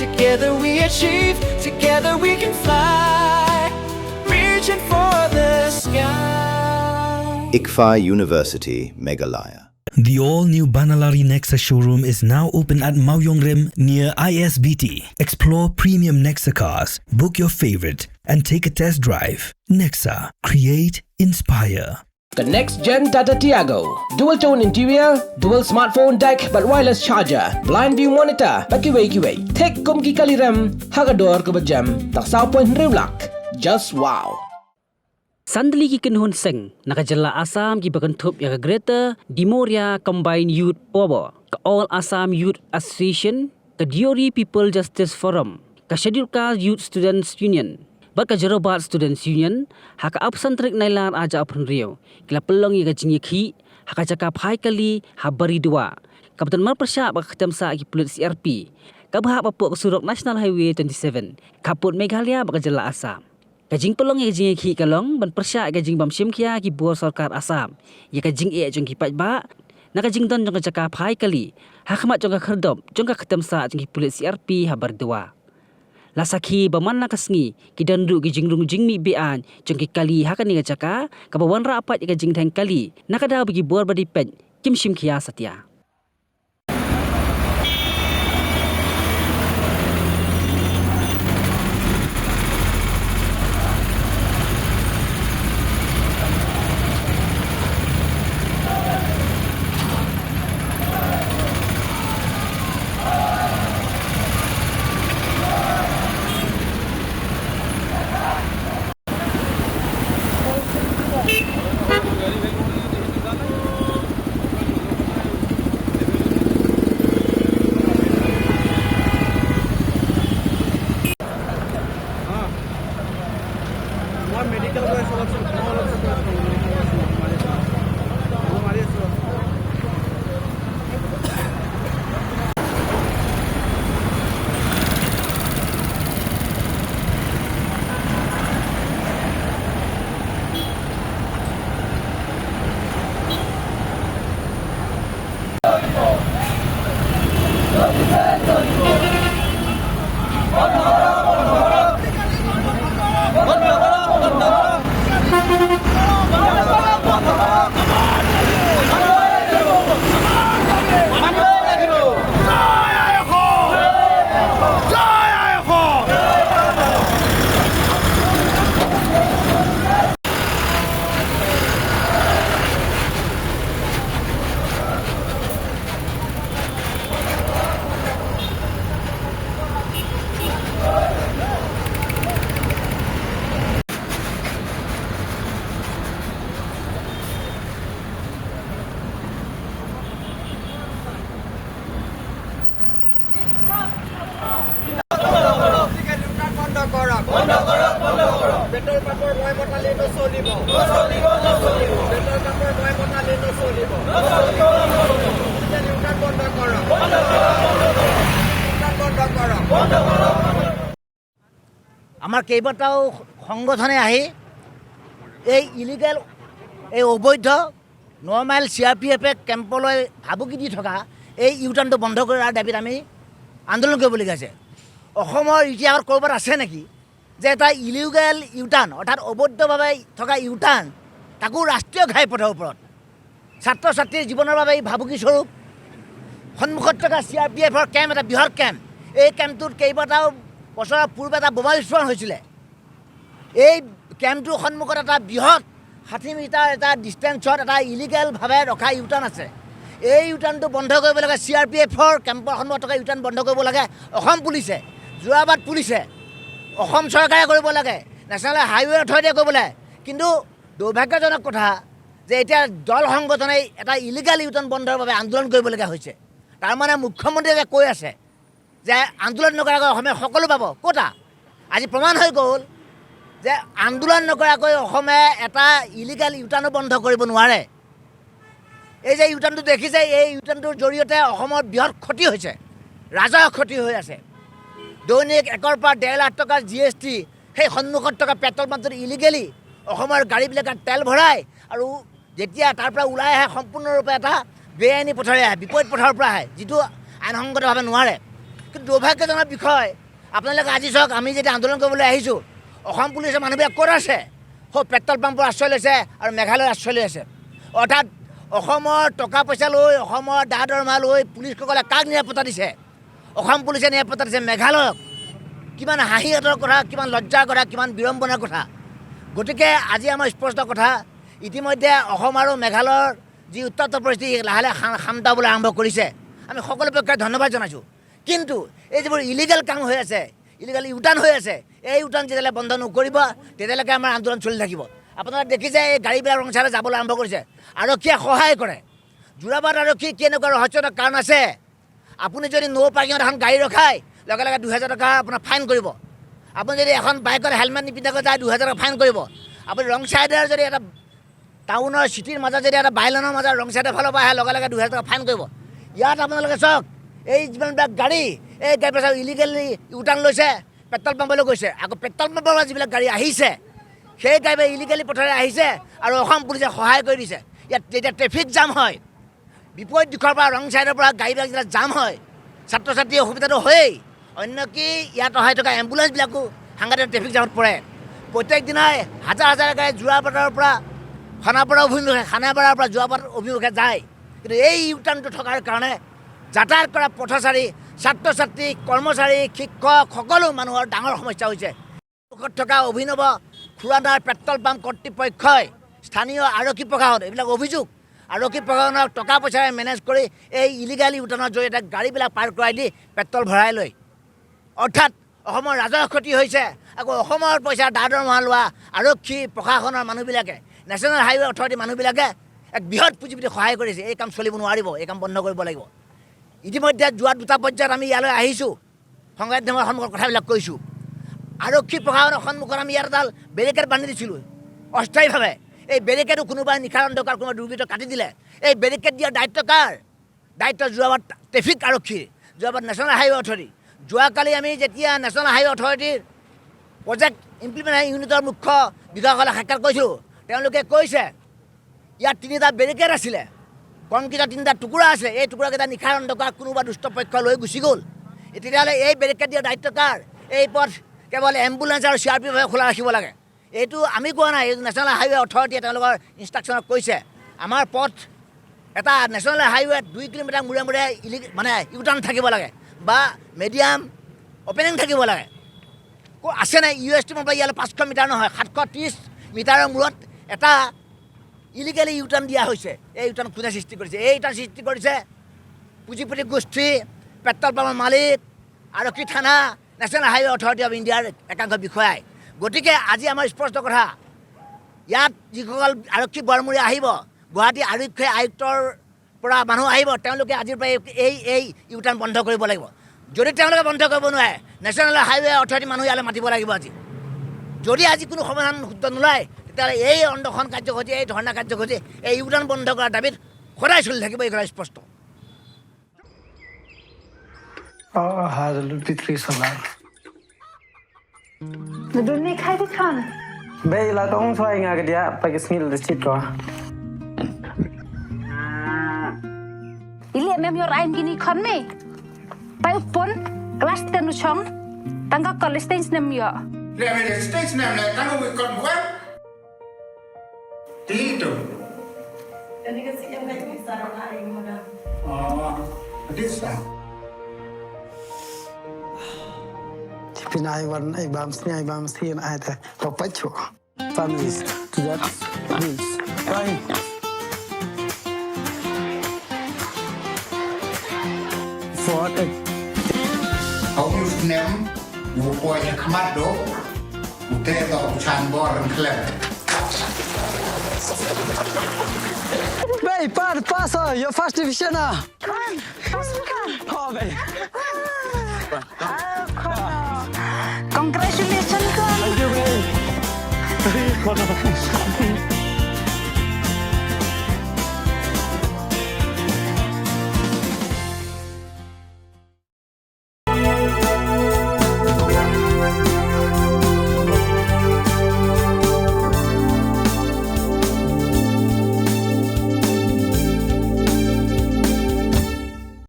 Together we achieve, together we can fly. Reaching for the sky. ICFAI University, Meghalaya. The all-new Banalari Nexa showroom is now open at Maoyongrim near ISBT. Explore premium Nexa cars, book your favorite, and take a test drive. Nexa, create, inspire. The next gen Tata Tiago. Dual tone interior, dual smartphone deck but wireless charger, blind view monitor, baki kiwe. Take kum ki kaliram, hagador ko bajam, tak sao point lakh. Just wow. Sandali ki kenhun seng nakajala Assam ki bakantup ya ka Greater Dimoria Combined Youth Power ka All Assam Youth Association ka Diori People Justice Forum ka Scheduled Caste Youth Students Union bat ka Jerobat Students Union ha ka absan trik nailar aja apun riau kila pelong ya ka jingye khi ha ka jaka phai kali ha bari dua Kapten Mar Persyak bak ketem sa ki pulit CRP ka bahak bapuk ke surok National Highway 27 kaput Meghalaya bak jela Assam. Kajing pelong ya kajing ki kalong ban persyak kajing bam sim kia ki buah sarkar Assam. Ya kajing e jong ki pat ba na kajing don jong ka jaka phai kali ha khmat jong ka kherdop jong ka khatam sa jong ki pulit CRP ha berdua. Lasakhi baman na kasngi ki dandu ki jingrung jingmi bean jong ki kali ha ka ni ka jaka ka ba wan ra apat ka jing thang kali na ka da bagi buar badi pen kim shim khia satya. Petrol পাম্পৰ মই পঠালি নচলিব, petrol পাম্পৰ মই পঠালি নচলিব। বন্ধ কৰক, বন্ধ কৰক। আমাৰ কেইবাটাও সংগঠনে আহি এই ইলিগেল, এই অবৈধ নৰ্মেল CRPF কেম্পলৈ ভাবুকি দি থকা এই ইউটাৰ্ণটো বন্ধ কৰাৰ দাবীত আমি আন্দোলন কৰিবলগীয়া হৈছে। অসমৰ ইতিহাসত ক'ৰবাত আছে নেকি যে এটা ইলিগেল ইউটাৰ্ণ, অৰ্থাৎ অবৈধভাৱে থকা ইউটাৰ্ণ, তাকো ৰাষ্ট্ৰীয় ঘাইপথৰ ওপৰত ছাত্ৰ ছাত্ৰীৰ জীৱনৰ বাবে এই ভাবুকি স্বৰূপ। সন্মুখত থকা CRPFৰ কেম্প, এটা বৃহৎ কেম্প, এই কেম্পটোত কেইবাটাও বছৰৰ পূৰ্বে এটা বোমা বিস্ফোৰণ হৈছিলে। এই কেম্পটোৰ সন্মুখত এটা বৃহৎ 60 মিটাৰ এটা ডিষ্টেঞ্চত এটা ইলিগেলভাৱে ৰখা ইউটাৰ্ণ আছে। এই ইউটাৰ্ণটো বন্ধ কৰিব লাগে। CRPFৰ কেম্পৰ সন্মুখত থকা ইউটাৰ্ণ বন্ধ কৰিব লাগে অসম পুলিচে, যোৰাবাট পুলিচে, অসম চৰকাৰে কৰিব লাগে, নেশ্যনেল হাইৱে অথৰিটিয়ে কৰিব লাগে। কিন্তু দুৰ্ভাগ্যজনক কথা যে এতিয়া দল সংগঠনে এটা ইলিগেল ইউটাৰ্ণ বন্ধৰ বাবে আন্দোলন কৰিবলগীয়া হৈছে। তাৰমানে মুখ্যমন্ত্ৰীয়ে যে কৈ আছে যে আন্দোলন নকৰাকৈ অসমে সকলো পাব, ক'তা আজি প্ৰমাণ হৈ গ'ল যে আন্দোলন নকৰাকৈ অসমে এটা ইলিগেল ইউটাৰ্ণো বন্ধ কৰিব নোৱাৰে। এই যে ইউটাৰ্ণটো দেখিছে, এই ইউটাৰ্ণটোৰ জৰিয়তে অসমৰ বৃহৎ ক্ষতি হৈছে, ৰাজহ ক্ষতি হৈ আছে। দৈনিক 1 পৰা 1.5 লাখ টকাৰ GST সেই সন্মুখত থকা পেট্ৰল পাম্পটোত ইলিগেলি অসমৰ গাড়ীবিলাকত তেল ভৰাই আৰু যেতিয়া তাৰ পৰা ওলাই আহে সম্পূৰ্ণৰূপে এটা বেআইনী পথেৰে আহে, বিপৰীত পথৰ পৰা আহে, যিটো আইনসংগতভাৱে নোৱাৰে। কিন্তু দুৰ্ভাগ্যজনক বিষয়, আপোনালোকে আজি চাওক, আমি যেতিয়া আন্দোলন কৰিবলৈ আহিছোঁ, অসম পুলিচৰ মানুহবিলাক ক'ত আছে? সৌ পেট্ৰল পাম্পৰ আশ্ৰয় লৈছে আৰু মেঘালয়ৰ আশ্ৰয় লৈ আছে। অৰ্থাৎ অসমৰ টকা পইচা লৈ, অসমৰ দা দৰমহা লৈ পুলিচসকলে কাক নিৰাপত্তা দিছে? অসম পুলিচে নিৰাপত্তা দিছে মেঘালয়ক। কিমান হাঁহিয়াতৰ কথা, কিমান লজ্জাৰ কথা, কিমান বিড়ম্বনাৰ কথা। গতিকে আজি আমাৰ স্পষ্ট কথা, ইতিমধ্যে অসম আৰু মেঘালয়ৰ যি উত্তপ্ত পৰিস্থিতি লাহে লাহে শান্ত হ'বলৈ আৰম্ভ কৰিছে। আমি সকলো পক্ষই ধন্যবাদ জনাইছোঁ। কিন্তু এই যিবোৰ ইলিগেল কাম হৈ আছে, ইলিগেল ইউটাৰ্ণ হৈ আছে, এই ইউটাৰ্ণ যেতিয়ালৈ বন্ধ নকৰিব তেতিয়ালৈকে আমাৰ আন্দোলন চলি থাকিব। আপোনালোকে দেখিছে এই গাড়ীবিলাক ৰং চাইডে যাবলৈ আৰম্ভ কৰিছে, আৰক্ষীয়ে সহায় কৰে। যোৰাবাট আৰক্ষী কেনেকুৱা ৰহস্যজনক কাৰণ আছে। আপুনি যদি ন' পাৰ্কিঙত এখন গাড়ী ৰখায়, লগে লগে 2000 টকা আপোনাৰ ফাইন কৰিব। আপুনি যদি এখন বাইকত হেলমেট নিপিন্ধাকৈ যায়, 2000 টকা ফাইন কৰিব। আপুনি ৰং চাইডৰ যদি এটা টাউনৰ চিটিৰ মাজত যদি এটা বাইলেনৰ মাজত ৰং চাইডৰ ফালৰ পৰা আহে, লগে লগে 2000 টকা ফাইন কৰিব। ইয়াত আপোনালোকে চাওক, এই যিমানবিলাক গাড়ী, এই গাড়ীবিলাক চাওক, ইলিগেলি ইউটাৰ্ণ লৈছে, পেট্ৰল পাম্পলৈ গৈছে। আকৌ পেট্ৰল পাম্পৰ পৰা যিবিলাক গাড়ী আহিছে, সেই গাড়ীবিলাক ইলিগেলি পথেৰে আহিছে আৰু অসম পুলিচে সহায় কৰি দিছে। ইয়াত যেতিয়া ট্ৰেফিক জাম হয়, বিপৰীত দিশৰ পৰা ৰং চাইডৰ পৰা গাড়ীবিলাক যেতিয়া জাম হয়, ছাত্ৰ ছাত্ৰীৰ অসুবিধাটো হয়েই, অন্য কি ইয়াত অহাই থকা এম্বুলেঞ্চবিলাকো সাংঘাতিক ট্ৰেফিক জামত পৰে। প্ৰত্যেক দিনাই হাজাৰ হাজাৰ গাড়ী যোৰাবাটৰ পৰা খানাপাৰা অভিমুখে, খানাপাৰাৰ পৰা যোৰাবাট অভিমুখে যায়। কিন্তু এই ইউটাৰ্ণটো থকাৰ কাৰণে যাতায়াত কৰা পথচাৰী, ছাত্ৰ ছাত্ৰী, কৰ্মচাৰী, শিক্ষক সকলো মানুহৰ ডাঙৰ সমস্যা হৈছে। মুখত থকা অভিনৱ খুৰানাৰ পেট্ৰল পাম্প কৰ্তৃপক্ষই স্থানীয় আৰক্ষী প্ৰশাসন, এইবিলাক অভিযোগ, আৰক্ষী প্ৰশাসনক টকা পইচাৰে মেনেজ কৰি এই ইলিগেল ইউটাৰ্ণৰ জৰিয়তে গাড়ীবিলাক পাৰ কৰাই দি পেট্ৰল ভৰাই লয়। অৰ্থাৎ অসমৰ ৰাজহ ক্ষতি হৈছে। আকৌ অসমৰ পইচা দা দৰমহা লোৱা আৰক্ষী প্ৰশাসনৰ মানুহবিলাকে, নেশ্যনেল হাইৱে অথৰিটি মানুহবিলাকে এক বৃহৎ পুঁজিপতি সহায় কৰিছে। এই কাম চলিব নোৱাৰিব, এই কাম বন্ধ কৰিব লাগিব। ইতিমধ্যে যোৱা দুটা পৰ্যায়ত আমি ইয়ালৈ আহিছোঁ, সংবাদ মাধ্যমৰ সন্মুখত কথাবিলাক কৈছোঁ। আৰক্ষী প্ৰশাসনৰ সন্মুখত আমি ইয়াত এডাল বেৰিকেড বান্ধি দিছিলোঁ অস্থায়ীভাৱে। এই বেৰিকেডো কোনোবাই নিশাৰ অন্ধকাৰ কোনোবা দুৰ্বৃত্ত কাটি দিলে। এই বেৰিকেড দিয়াৰ দায়িত্ব কাৰ? দায়িত্ব যোৰাবাট ট্ৰেফিক আৰক্ষীৰ, যোৰাবাট নেশ্যনেল হাইৱে অথৰিটি। যোৱাকালি আমি যেতিয়া নেশ্যনেল হাইৱে অথৰিটিৰ প্ৰজেক্ট ইমপ্লিমেণ্ট ইউনিটৰ মুখ্য বিষয়াসকলে সাক্ষাৎ কৰিছিলোঁ, তেওঁলোকে কৈছে ইয়াত তিনিটা বেৰিকেড আছিলে, কংক্ৰিটৰ তিনিটা টুকুৰা আছে। এই টুকুৰাকেইটা নিশাৰ অন্ধকাৰ কোনোবা দুষ্ট পক্ষ লৈ গুচি গ'ল। তেতিয়াহ'লে এই বেৰিকেড দিয়াৰ দায়িত্ব কাৰ? এই পথ কেৱল এম্বুলেঞ্চ আৰু চি আৰ পি এফে খোলা ৰাখিব লাগে। এইটো আমি কোৱা নাই, এইটো নেশ্যনেল হাইৱে অথৰিটিয়ে তেওঁলোকৰ ইনষ্ট্ৰাকশ্যনত কৈছে। আমাৰ পথ এটা নেশ্যনেল হাইৱেত 2 কিলোমিটাৰ মূৰে মূৰে মানে ইউটাৰ্ণ থাকিব লাগে বা মেডিয়ান অ'পেনিং থাকিব লাগে। আছে নাই? ইউ এছ টি পৰা ইয়ালৈ 500 মিটাৰ নহয়, 730 মিটাৰৰ মূৰত এটা ইলিগেলি ইউটাৰ্ণ দিয়া হৈছে। এই ইউটাৰ্ণ কোনে সৃষ্টি কৰিছে? এই ইউটাৰ্ণ সৃষ্টি কৰিছে পুঁজিপতি গোষ্ঠী, পেট্ৰল পাম্পৰ মালিক, আৰক্ষী থানা, নেশ্যনেল হাইৱে অথৰিটি অফ ইণ্ডিয়াৰ একাংশ বিষয়াই। গতিকে আজি আমাৰ স্পষ্ট কথা, ইয়াত যিসকল আৰক্ষী বৰমূৰীয়া আহিব, গুৱাহাটী আৰক্ষী আয়ুক্তৰ পৰা মানুহ আহিব, তেওঁলোকে আজিৰ পৰা এই ইউটাৰ্ণ বন্ধ কৰিব লাগিব। যদি তেওঁলোকে বন্ধ কৰিব নোৱাৰে, নেশ্যনেল হাইৱে অথৰিটি মানুহ ইয়ালৈ মাতিব লাগিব আজি। যদি আজি কোনো সমাধান সূত্ৰ নোলায়, তেতিয়াহ'লে এই অনশন কাৰ্যসূচী, এই ধৰ্ণা কাৰ্যসূচী, এই ইউটাৰ্ণ বন্ধ কৰাৰ দাবীত সদায় চলি থাকিব, এই কথা স্পষ্ট। هذا البتري صغار. Nadulni khai di khan. Bay la tong choi nga ka dia pa kismil de chit ko. Ile mem yor aim gini khon me. Pai upon class ten nu chong. Tangka college ten nem yo. States nem le kanu wi kon bukan. Tito. Oh, this Pinay wan ay bam sni ay bam si ay ta papacho. Families to that bills. Bye. For a Au yu nem yu ko ya khamat do. Ute do chan bor klem. Bay par pasa your first division ah. Oh bay. Congratulations kon. Thank you bay.